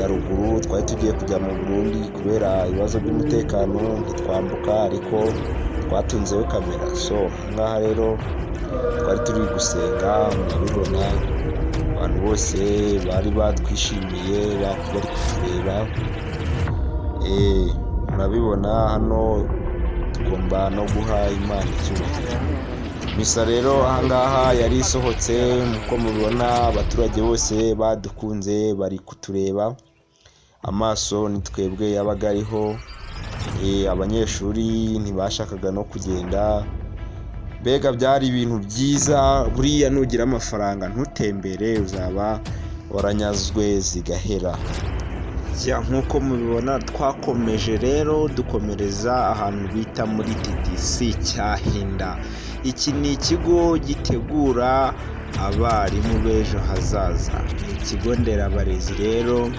Kujya ruguru, twari tugiye kujya mu Burundi, kubera ibibazo by'umutekano ntitwambuka, ariko twatunzeyo kamera. So aha ngaha rero twari turi gusenga, murabibona, abantu bose bari batwishimiye, bari kutureba. Murabibona hano tugomba no guha Imana icyubahiro. Misa rero ahangaha yari isohotse. Nk'uko mubibona, abaturage bose badukunze, bari kutureba, amaso ni twebwe yabaga ariho. Abanyeshuri ntibashakaga no kugenda. Mbega byari ibintu byiza! Buriya nugira amafaranga ntutembere, uzaba waranyazwe zigahera. Nk'uko mubibona, twakomeje rero, dukomereza ahantu bita muri TTC Cyahinda. Iki ni ikigo gitegura abarimu b'ejo hazaza, ni ikigo nderabarezi rero.